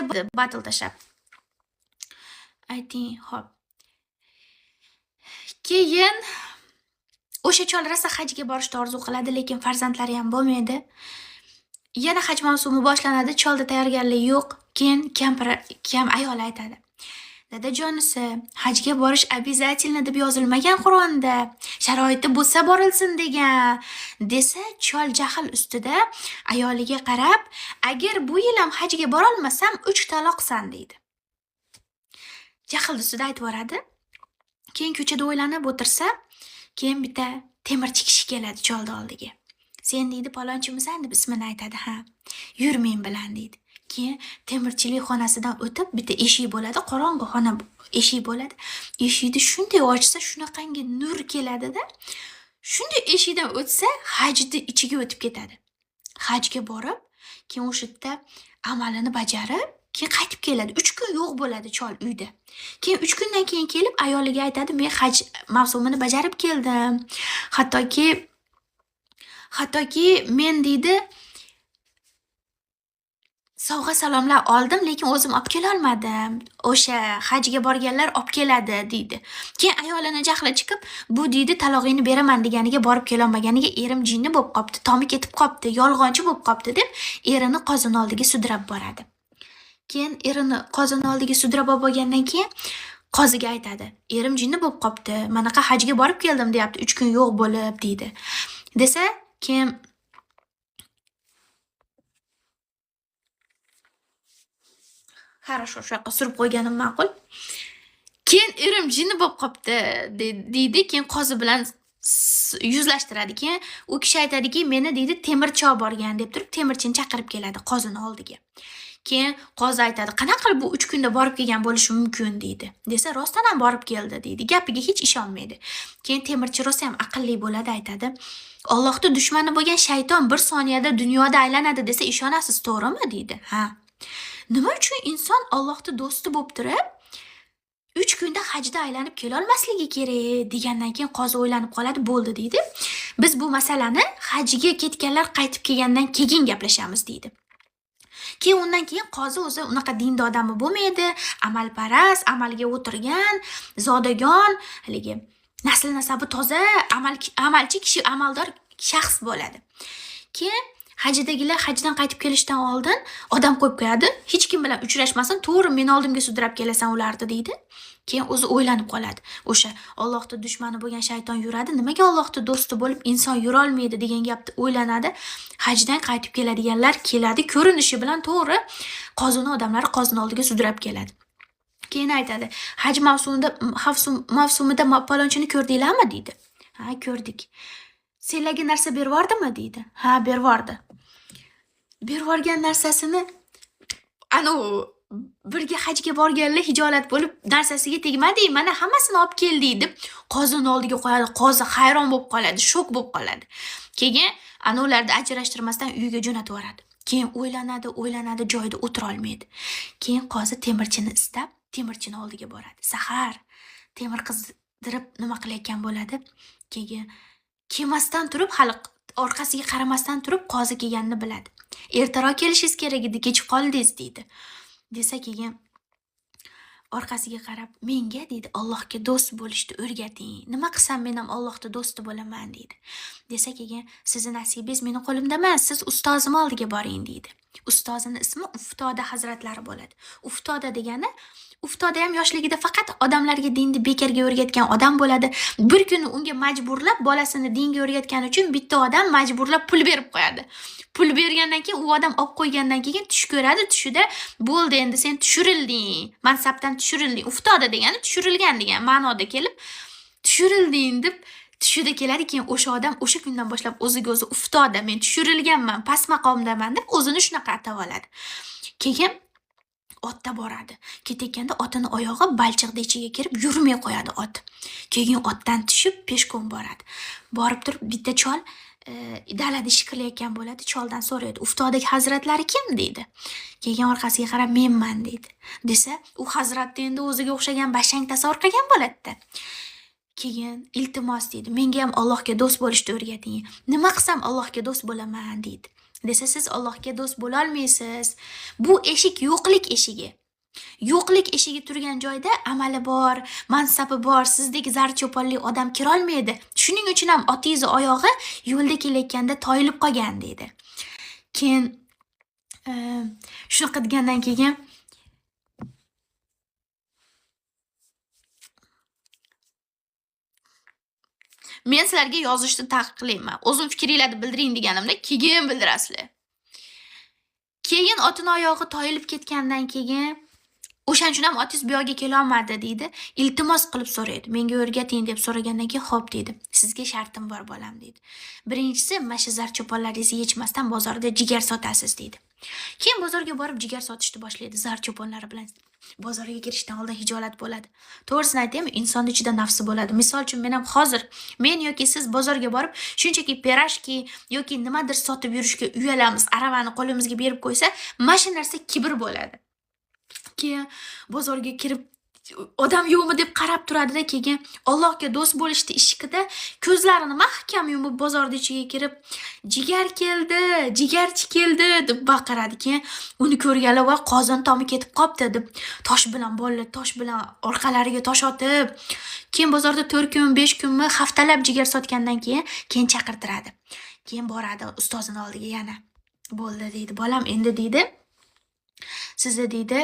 Battle tashlab. Ayting, xo'p. Keyin o'sha chol rosa hajga borishni orzu qiladi, lekin farzandlari ham bo'lmaydi. Yana haj mavsumi boshlanadi, cholda tayyorgarlik yo'q. Keyin kampiri kam ayoli aytadi: "Dadajonisi, hajga borish обязательно deb yozilmagan Qur'onda. Sharoiti bo'lsa borilsin degan." Desa, chol jahl ustida ayoliga qarab, "Agar bu yil ham hajga borolmasam, 3 taloqsan" deydi. Jahl ustida aytib yuboradi. Keyin ko'chada o'ylanib o'tirsa, keyin bitta temirchi kishi keladi cholni oldiga. "Sen deydi, palonchimisan?" deb ismini aytadi. "Ha." "Yur men bilan" deydi. Keyin temirchilik xonasidan o'tib bitta eshik bo'ladi, qorong'i xona eshik bo'ladi. Eshikni shunday ochsa, shunaqangi nur keladida, shunday eshikdan o'tsa, hajni ichiga o'tib ketadi. Hajga borib, keyin o'sha yerda amalini bajarib, keyin qaytib keladi. 3 kun yo'q bo'ladi chol uyda. Keyin 3 kundan keyin kelib ayoliga aytadi: "Men haj mavsumini bajarib keldim. Hattoki men deydi, sovg'a salomlar oldim, lekin o'zim olib kelolmadim. O'sha hajga borganlar olib keladi" deydi. Keyin ayolini jahli chiqib, bu deydi, talog'ingni beraman deganiga borib kelolmaganiga erim jinni bo'lib qopti, tomi ketib qopti, yolg'onchi bo'lib qopti deb erini qozon oldiga sudrab boradi. Keyin erini qozon oldiga sudrab olib borgandan keyin qoziga aytadi: "Erim jinni bo'lib qopti, manaqa hajga borib keldim deyapti, 3 kun yo'q bo'lib" deydi. Desa, keyin Хорошо, shu yoqqa surib qo'yganim ma'qul. Keyin erim jinni bo'lib qopti deydi, keyin qozi bilan yuzlashtiradi. Keyin u kishi aytadiki, meni deydi, temirchi olib borgan deb turib, temirchini chaqirib keladi qozini oldiga. Keyin qozi aytadi: "Qanaqa qilib bu 3 kunda borib kelgan bo'lishi mumkin?" deydi. Desa, "Rostdan ham borib keldi" deydi. Gapiga hech ishonmaydi. Keyin temirchi rosa ham aqlli bo'ladi, aytadi: "Allohning dushmani bo'lgan shayton bir soniyada dunyoda aylanadi desa ishonasiz, to'g'rimi?" deydi. "Ha." Nima uchun inson Allohning do'sti bo'lib turib, 3 kunda hajda aylanib kelolmasligi kerak degandan keyin qozi o'ylanib qoladi, bo'ldi deydi. Biz bu masalani hajga ketganlar qaytib kelgandan keyin gaplashamiz deydi. Keyin undan keyin qozi o'zi unaqa dinda odami bo'lmaydi, amalparast, amalga o'tirgan, zodagon, haligi nasl nasabi toza, amalchi kishi, amaldor shaxs bo'ladi. Keyin hajdagilar hajdan qaytib kelishdan oldin odam qo'yib qo'yadi. Hech kim bilan uchrashmasin, to'g'ri meni oldimga sudrab kelasan ularni deydi. Keyin o'zi o'ylanib qoladi. O'sha Allohning dushmani bo'lgan shayton yuradi, nimaga Allohning do'sti bo'lib inson yurolmaydi degan gapni o'ylanadi. Hajdan qaytib keladiganlar keladi, ko'rinishi bilan to'g'ri qozini odamlari qozini oldiga sudrab keladi. Keyin aytadi: "Haj mavsumida palonchini ko'rdinglarmi?" deydi. "Ha, ko'rdik." "Senlarga narsa berib yubordimi?" deydi. "Ha, berib yubordi." Berib yuborgan narsasini anu birga hajga borganlar hijolat bo'lib narsasiga tegmading, mana hammasini olib keldik deb qozini oldiga qo'yadi. Qozi hayron bo'lib qoladi, shok bo'lib qoladi. Keyin ana ularni ajrashtirmasdan uyiga jo'natib yuboradi. Keyin o'ylanadi, o'ylanadi, joyida o'tira olmaydi. Keyin qozi temirchini istab, temirchini oldiga boradi. Sahar temir qizdirib nima qilayotgan bo'ladi. Keyin kelmasdan turib, hali orqasiga qaramasdan turib qozi kelganini biladi. "Ertaroq kelishingiz kerak edi, kech qoldingiz" deydi. Desa keyin orqasiga qarab, "Menga deydi, Allohga do'st bo'lishni o'rgating. Nima qilsam men ham Allohning do'sti bo'laman" deydi. Desa keyin "Sizni nasibingiz meni qo'limda emas, siz ustozim oldiga boring" deydi. Ustozini ismi Uftoda hazratlari bo'ladi. Uftoda degani, Uftoda ham yoshligida faqat odamlarga dinni bekorga o'rgatgan odam bo'ladi. Bir kuni unga majburlab bolasini dinga o'rgatgani uchun bitta odam majburlab pul berib qo'yadi. Pul bergandan keyin u odam olib qo'ygandan keyin tush ko'radi, tushida bo'ldi endi sen tushirilding, mansabdan tushirilding. Uftoda degani tushirilgan degan ma'noda kelib, tushirilding deb tushida keladi. Keyin o'sha odam o'sha kundan boshlab o'ziga o'zi Uftoda, men tushirilganman, past maqomdaman deb o'zini shunaqa atab oladi. Keyin otda boradi. Ketayotganda otini oyog'i balchiqni ichiga kirib yurmay qo'yadi ot. Keyin otdan tushib peshkom boradi. Borib turib bitta chol dalada ish qilayotgan bo'ladi. Choldan so'raydi: "Uftodagi hazratlari kim?" deydi. Keyin orqasiga qarab "Menman" deydi. Desa, u hazratni endi o'ziga o'xshagan bashang tasavvur qilgan bo'ladi-da. Keyin iltimos deydi, menga ham Allohga do'st bo'lishni o'rgating. Nima qilsam Allohga do'st bo'laman deydi. Desa, siz Allohga do'st bo'lolmaysiz. Bu eshik yo'qlik eshigi. Yo'qlik eshigi turgan joyda amali bor, mansabi bor, sizdek zarcho'ponli odam kirolmaydi. Shuning uchun ham otingiz oyog'i yo'lda kelayotganda toyilib qolgan deydi. Keyin shunaqa degandan keyin men sizlarga yozishni taqiqlayman. O'zim fikringlarni bildiring deganimda keyin bildirasizlar. Keyin otini oyog'i toyilib ketgandan keyin o'shaning uchun ham otingiz bu yoqqa kelolmadi deydi. Iltimos qilib so'raydi. Menga o'rgating deb so'ragandan keyin xo'p deydi. Sizga shartim bor bolam deydi. Birinchisi, mana shu zarcho'ponlaringizni yechmasdan bozorda jigar sotasiz deydi. Keyin bozorga borib jigar sotishni boshlaydi zarcho'ponlari bilan. Bozorga kirishdan oldin hijolat bo'ladi. To'g'risini aytaymi, insonning ichida nafsi bo'ladi. Misol uchun men ham hozir, men yoki siz bozorga borib shunchaki pirojki yoki nimadir sotib yurishga uyalamiz. Aravani qo'limizga berib qo'ysa, mana shu narsa kibr bo'ladi. Keyin bozorga kirib odam yo'qmi deb qarab turadida, keyin Allohga do'st bo'lishdi ishqida ko'zlarini mahkam yumib bozorning ichiga kirib, jigar keldi, jigarchi keldi deb baqiradi. Keyin uni ko'rganlar va qozon tomi ketib qopti deb tosh bilan bolalar tosh bilan orqalariga tosh otib, keyin bozorda 4 kun, 5 kunmi haftalab jigar sotgandan keyin chaqirtiradi. Keyin boradi ustozini oldiga yana. Bo'ldi deydi, bolam endi deydi, sizni deydi,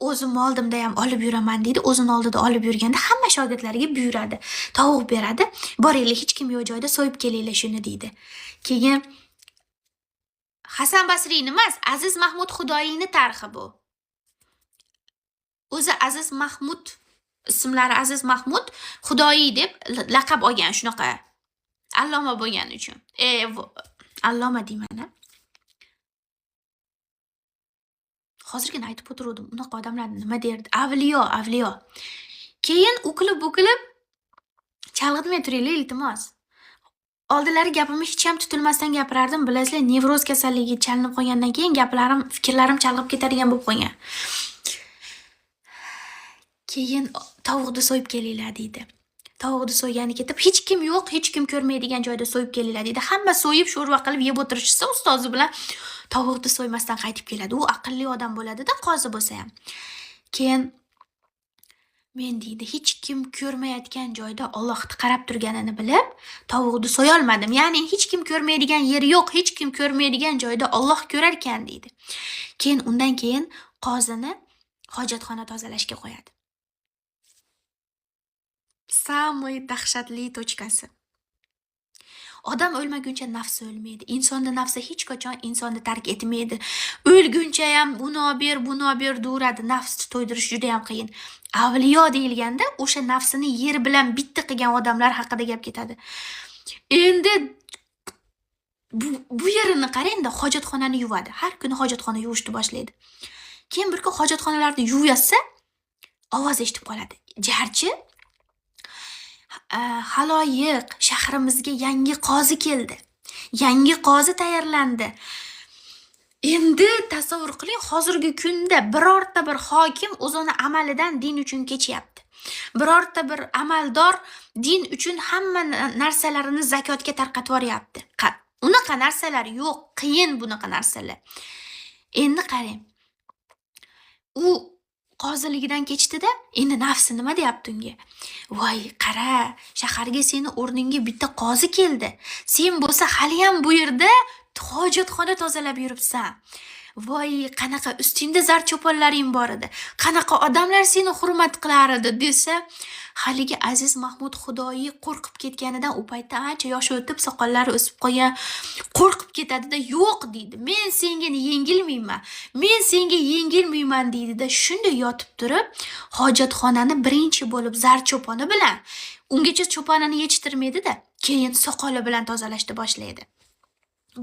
o'zim oldimda ham olib yuraman deydi. O'zini oldida olib yurganda hamma shogirdlariga buyuradi. Tovuq beradi. Boringlar, hech kim yo'q joyda so'yib kelinglar shuni deydi. Keyin Hasan Basriyni emas, Aziz Mahmud Xudoyiyni tarixi bu. O'zi Aziz Mahmud ismlari Aziz Mahmud Xudoyiy deb laqab olgan, shunaqa alloma bo'lgani uchun. Alloma deyman-a. Hozirgina aytib o'tiruvdim, unaqa odamlar nima derdi? Avliyo, avliyo. Keyin ukilib-bukilib chalg'itmay turinglar, iltimos. Oldinlari gapimni hech ham tutilmasdan gapirardim. Bilasizlar, nevroz kasalligi chalinib qolgandan keyin gaplarim, fikrlarim chalg'ib ketadigan bo'lib qolgan. Keyin tovuqni so'yib kelinglar deydi. Tovuqni so'ygani ketib, hech kim yo'q, hech kim ko'rmaydigan joyda so'yib kelinglar deydi. Hamma so'yib, sho'rva qilib yeb o'tirishsa, ustozi bilan tovuqni so'ymasdan qaytib keladi. U aqlli odam bo'ladida, qozi bo'lsa ham. Keyin men deydi, hech kim ko'rmayotgan joyda Allohni qarab turganini bilib, tovuqni so'yolmadim. Ya'ni hech kim ko'rmaydigan yer yo'q, hech kim ko'rmaydigan joyda Alloh ko'rar ekan deydi. Keyin undan keyin qozini hojatxona tozalashga qo'yadi. Samый dahshatli tochkasi. Odam o'lmaguncha nafsi o'lmaydi. Insonni nafsi hech qachon insonni tark etmaydi. O'lguncha ham uni olib ber, buni olib ber deyaveradi. Nafsni to'ydirish juda ham qiyin. Avliyo deyilganda o'sha nafsini yer bilan bitta qilgan odamlar haqida gap ketadi. Endi bu yerini qarang-da, hojatxonani yuvadi. Har kuni hojatxona yuvishni boshlaydi. Keyin bir kun hojatxonalarni yuvayotsa, ovoz eshitib qoladi. Jarchi, haloyiq, shahrimizga yangi qozi keldi. Yangi qozi tayyorlandi. Endi tasavvur qiling, hozirgi kunda birorta bir hokim o'zini amalidan din uchun kechyapti. Birorta bir amaldor din uchun hamma narsalarini zakotga tarqatib yuboryapti. Unaqa narsalar yo'q, qiyin bunaqa narsalar. Endi qarang. U qoziligidan kechdida, endi nafsi nima deyapti unga? Voy, qara, shaharga seni o'rningga bitta qozi keldi. Sen bo'lsa hali ham bu yerda hojatxona tozalab yuribsan. Voy, qanaqa ustingda zarcho'ponlaring bor edi. Qanaqa odamlar seni hurmat qilar edi desa, haligi Aziz Mahmud Xudoyiy qo'rqib ketganidan u paytda ancha yoshi o'tib, soqollari o'sib qolgan, qo'rqib ketadida, yo'q deydi. Men senga yengilmayman. Men senga yengilmayman deydida, shunday yotib turib, hojatxonani birinchi bo'lib zarcho'poni bilan, ungacha cho'ponini yechtirmaydi-da, keyin soqoli bilan tozalashni boshlaydi.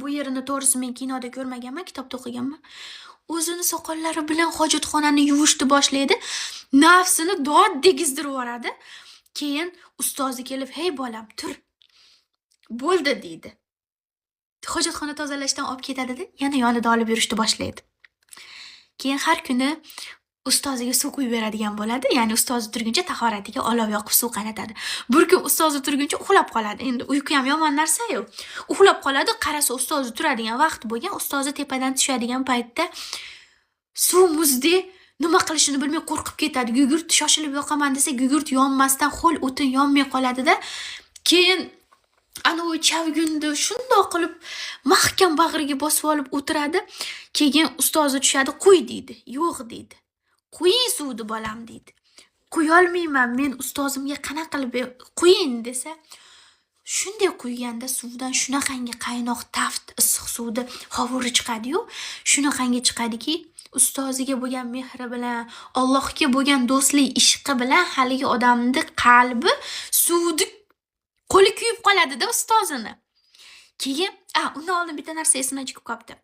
Bu yerini to'g'risi men kinoda ko'rmaganman, kitobda o'qiganman. O'zini soqollari bilan hojatxonani yuvishni boshlaydi. Nafsini dod degizdirib yuboradi. Keyin ustozi kelib, "Hey bolam, tur. Bo'ldi" deydi. Hojatxona tozalashdan olib ketadi-da, yana yonida olib yurishni boshlaydi. Keyin har kuni Ustoziga suv quyib beradigan bo'ladi. Ya'ni ustozi turguncha tahoratiga olov yoqib suv qaynatadi. Bir kun ustozi turguncha uxlab qoladi. Endi uyqu ham yomon narsa-yu. Uxlab qoladi, qarasa ustozi turadigan vaqt bo'lgan, ustozi tepadan tushadigan paytda suv muzdek, nima qilishini bilmay qo'rqib ketadi. Gugurt shoshilib yoqaman desa, gugurt yonmasdan ho'l o'tin yonmay qoladida. Keyin anavi chavgunda shundoq qilib mahkam bag'riga bosib olib o'tiradi. Keyin ustozi tushadi, "Quy" deydi. "Yo'q" deydi. "Quying suvni bolam" deydi. "Quyolmayman, men ustozimga qanaqa qilib quying" desa, shunday quyganda suvdan shunaqangi qaynoq taft issiq suvni hovuri chiqadi-yu, shunaqangi chiqadiki, ustoziga bo'lgan mehri bilan, Allohga bo'lgan do'stlik ishqi bilan haligi odamni qalbi suvni qo'li kuyib qoladida ustozini. Keyin undan oldin bitta narsa esimdan chiqib qolibdi.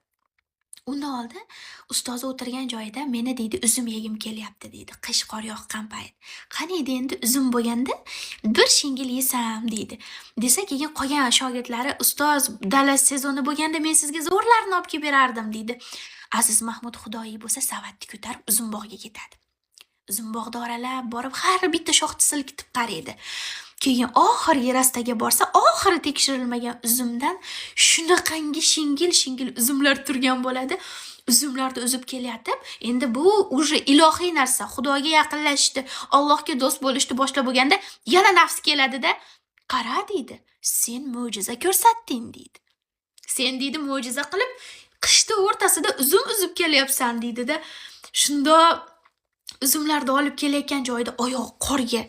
Undan oldin ustozi o'tirgan joyida meni deydi uzum yegim kelyapti deydi. Qish qor yoqqan payt. Qaniydi endi uzum bo'lganda bir shingil yesam deydi. Desa keyin qolgan shogirdlari ustoz dala sezoni bo'lganda men sizga zo'rlarini olib kelib berardim deydi. Aziz Mahmud Xudoyiy bo'lsa savatni ko'tarib uzumbog'ga ketadi. Uzumbog'ni oralab borib har bitta shoxni silkitib qaraydi. Keyin oxirgi rastaga borsa, oxiri tekshirilmagan uzumdan shunaqangi shingil-shingil uzumlar turgan bo'ladi. Uzumlarni uzib kelyapti. Endi bu уже ilohiy narsa. Xudoga yaqinlashishdi, Allohga do'st bo'lishni boshlab bo'lganda yana nafs keladida, "Qara" deydi, "Sen mo'jiza ko'rsatding" deydi. "Sen" deydi, "mo'jiza qilib qishni o'rtasida uzum uzib kelyapsan" deydida. Shundoq uzumlarni olib kelayotgan joyida oyog'i qorga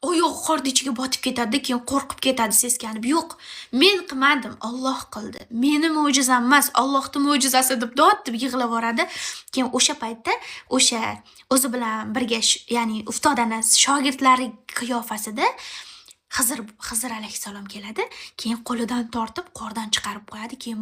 oyog'i qorni ichiga botib ketadi-da, keyin qo'rqib ketadi seskanib. "Yo'q, men qilmadim, Alloh qildi. Meni mo'jizam emas, Allohning mo'jizasi" deb dod deb yig'lab yuboradi. Keyin o'sha paytda o'sha o'zi bilan birga ya'ni ustodani shogirdlari qiyofasida Xizr alayhissalom keladi. Keyin qo'lidan tortib qordan chiqarib qo'yadi. Keyin